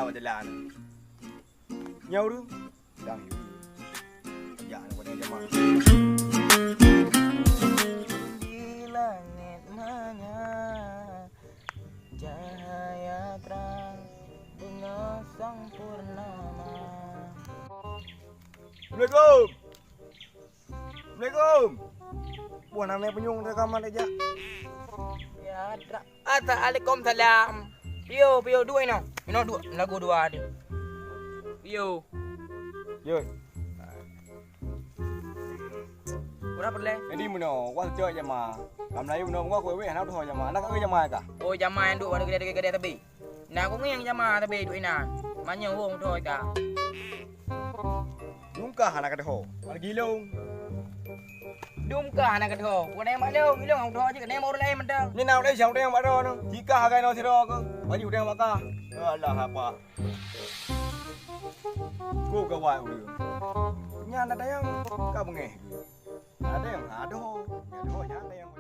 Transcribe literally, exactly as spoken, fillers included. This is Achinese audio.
Awak jalan. Nyawa tu. Dang yuk. Ya, nak buat jamaah. Di langit manyang cahaya terang bunga sang purnama. Assalamualaikum. Assalamualaikum. Wah, namanya penyung saya kamar aja. Ya, drak. Assalamualaikum salam. Piyo, piyo, duek inoe. Inoe duek, lagu dua tu. Piyo. Yo. Urang peureulèe. Jadi meunoe, wah cok jama. Lam Melayu meunoe, wah kueh weh, hana udah jama. Anak kau jama kah? Oh, jama yang duk pada gede-gede tapi. Nah, aku ngieng jama tapi duek inan. Manyang wong udah ka. Dum kah hana keudeuh. Lagi long. Dum kah hana keudeuh. Bukan yang mak long, long udah je kena mau lain mentang. Ni nak lain siapa yang mak long. Jika hagai no siro ke. Baju udah mak kah. Alah apa. Ku gawai udah. Nyan ada yang ka bengeh. Ada yang aduh. Aduh nyan ada yang